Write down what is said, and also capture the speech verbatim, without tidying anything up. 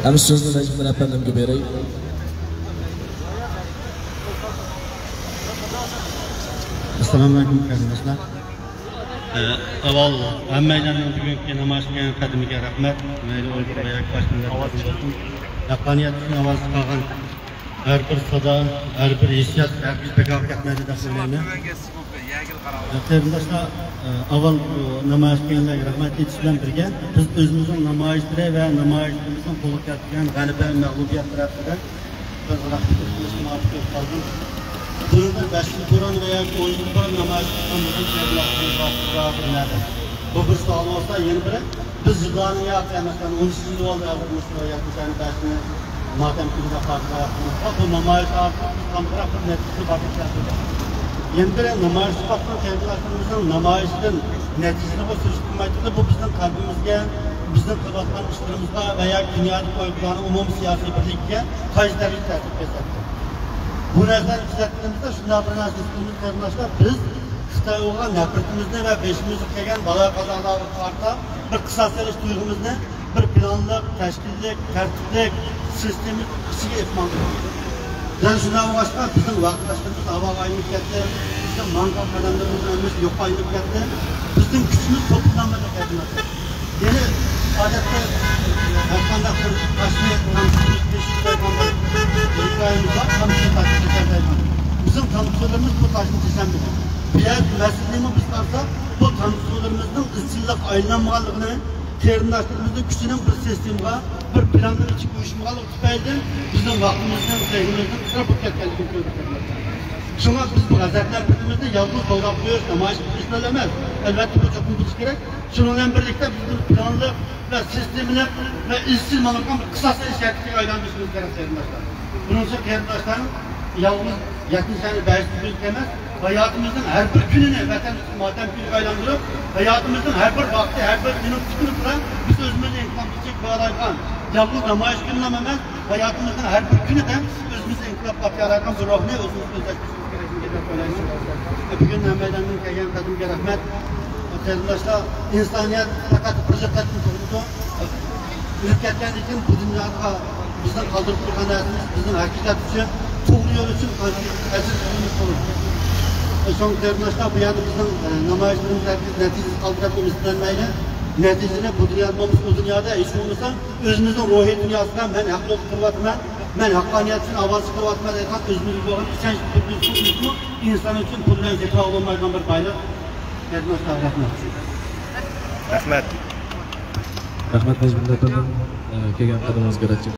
ئەمدى سۆزنى نەجمىدىن ئەپەندىمگە بېرەي. ئەسسالامۇ ئەلەيكۇم، قېرىنداشلار. ئە، ئاۋۋال ھەممەيلەننىڭ بۈگۈنكى نامايىشقا كەلگەن قەدىمىگە رەھمەت. مەيلى ئۇيغۇر ۋە ياكى باشقا مىللەتلەردىن بولسۇن. ھەققانىيەت ئۈچۈن ئاۋاز چىقارغان ھەر بىر سادا، ھەر بىر ھېسسىيات ھەقىقىي پاكاھغا كەتمەيدۇ دەپ ئويلايمەن. قېرىنداشلار، ئاۋۋال بۇ نامايىشقا كەلگەنلەرگە رەھمەت ئېيتىش بىلەن بىرگە، بىز ئۆزىمىزنىڭ نامايىشلىرى ۋە نامايىشلىرىمىزنىڭ قولغا كەلتۈرگەن غەلىبە، مەغلۇبىيەت تەرەپىدىن بىز رەھمەت ئېيتىشقا مۇۋەپپەق بولۇپ قالدۇق. بۇنىڭدىن بەش يىل بۇرۇن ۋە ياكى ئون يىل بۇرۇن نامايىش قىلغان بولغان قېرىنداشلىرىمىز بار، بىر نەدە. بۇ بىر سوئال بولسا، يەنە بىرى، بىز جۇدانىڭ ياقى، مەسىلەن، ئون ئۈچ يىل بولدى ھازىر مۇشۇ يەتمىش بەشنى ماتەم كۈنىدە خاتىرىلەپ، بۇ نامايىش ئارقىلىق بىز قانداقراق بىر نەتىجىگە بارغىلى كەلدۇق. يەنە بىر نامايىش قىلىۋاتقان قېرىنداشلىرىمىزنىڭ نامايىشىدىن نەتىجىنى بۇ سۈرۈشتۈرمەيدۇ، بۇ بىزنىڭ قەلبىمىزگە، بىزنىڭ قىلىۋاتقان ئىشلىرىمىزغا ۋە يا دۇنيادىكى ئۇيغۇرلارنىڭ ئومۇمىي سىياسىي بىرلىكىگە قايسى دەرىجىدە تەسىر كۆرسەتتى؟ بۇ نەرسىلەرنى كۆزەتكىنىمىزدە شۇنداق بىر نەرسە ھېس قىلىمىز، قېرىنداشلار، بىز خىتايغا بولغان نەپرىتىمىزنى ۋە بېشىمىزغا كەلگەن بالا-قازالارغا قارىتا بىر قىساس ئېلىش تۇيغۇمىزنى بىر پىلانلىق، تەشكىللىك، تەرتىپلىك، سىستېمىلىق ئىچىگە ئېلىپ ماڭدۇق. دەل شۇنداق بولغاچقا، بىزنىڭ ۋاقىتداشلىرىمىز ھاۋاغا ئايلىنىپ كەتتى، بىزنىڭ ماڭغان قەدەملىرىمىزنىڭ ھەممىسى يوققا ئايلىنىپ كەتتى. بىزنىڭ كۈچىمىز توپلىنالمىدى، قېرىنداشلار. يەنى ئادەتتە ھەرقانداق بىر تاشنى تامچىسىنى تېشىپ قويغان بىر ھېكايىمىز بار، تامچىسى تاشنى تېشەلمەيدۇ. بىزنىڭ تامچىلىرىمىز بۇ تاشنى تېشەلمىدى. بۇ يەردىكى مەسىلىنىمۇ بىز قارىساق، بۇ تامچىلىرىمىزنىڭ ئىزچىللىققا ئايلانمىغانلىقىنى، قېرىنداشلىرىمىزنىڭ كۈچىنىڭ بىر سىستېمىغا، بىر پىلاننىڭ ئىچىگە ئۇيۇشمىغانلىقى تۈپەيلىدىن بىزنىڭ ۋاقتىمىزنىڭ، زېھنىمىزنىڭ ئىسراپ بولۇپ كەتكەنلىكىنى كۆردۇق. شۇڭا بىز بۇ غەزەپ نەپرىتىمىزنى يالغۇز توۋلاپ قويۇش، نامايىش قىلىش بىلەن ئەمەس، ئەلۋەتتە بۇ چوقۇم بولۇشى كېرەك. شۇنىڭ بىلەن بىرلىكتە بىز بۇنى پىلانلىق ۋە سىستېمىلىق ۋە ئىزچىل ماڭىدىغان بىر قىساس ئېلىش ھەرىكىتىگە ئايلاندۇرۇشىمىز كېرەك، قېرىنداشلار. بۇنىڭ ئۈچۈن قېرىنداشلارنىڭ يالغۇز يەتمىش يەنى بەش يۈز ئەمەس، ھاياتىمىزنىڭ ھەر بىر كۈنىنى ۋەتەن ئۈچۈن ماتەم كۈنىگە ئايلاندۇرۇپ، ھاياتىمىزنىڭ ھەر بىر ۋاقتى، ھەر بىر مىنۇت سېكۇنتىدا بىز ئۆزىمىزنى ئىنقىلابقا چېكىپ قويالايدىغان، يالغۇز نامايىش كۈنىلا ئەمەس، ھاياتىمىزنىڭ ھەر بىر كۈنىدە ئۆزىمىزنى ئىنقىلابقا ئاتىيالايدىغان بىر روھنى ئۆزىمىزگە ئۆزلەشتۈرۈشىمىز كېرەكلىكىنى دەپ ئويلايمەن. بۈگۈن ھەممەيلەننىڭ كەلگەن قەدىمىگە رەھمەت. قېرىنداشلار، ئىنسانىيەت پەقەت بىرلا قېتىم تۇغۇلىدۇ. ئۆلۈپ كەتكەندىن كېيىن بۇ دۇنياغا بىزنىڭ قالدۇرۇپ تۇرغان نەرسىمىز بىزنىڭ ھەقىقەت ئۈچۈن، توغرا يول ئۈچۈن قانچىلىك ئەجىر قىلىمىز بولىدۇ. شۇڭا قېرىنداشلار، بۇ يەردە بىزنىڭ، ئە، نامايىشلىرىمىز ھەرگىز نەتىجىسىز قالدى دەپ ئۈمىدلەنمەيلى. نەتىجىنى بۇ دۇنيادا بولمىسا، ئۇ دۇنيادا ھېچ بولمىسا ئۆزىمىزنىڭ روھىي دۇنياسىدا مەن ھەقلىق تۇرۇۋاتىمەن، مەن ھەققانىيەت ئۈچۈن ئاۋاز چىقىرىۋاتىمەن دەيدىغان ئۆزىمىزگە بولغان ئىشەنچ تۇرغۇزۇشىمىزمۇ ئىنسان ئۈچۈن پۇل بىلەن سېتىۋالغىلى بولمايدىغان بىر بايلىق. قېرىنداشلار، رەھمەت. رەھمەت. رەھمەت نەجمىدىن ئەپەندىم، ئە، كەلگەن قەدىمىڭىزگە رەھمەت.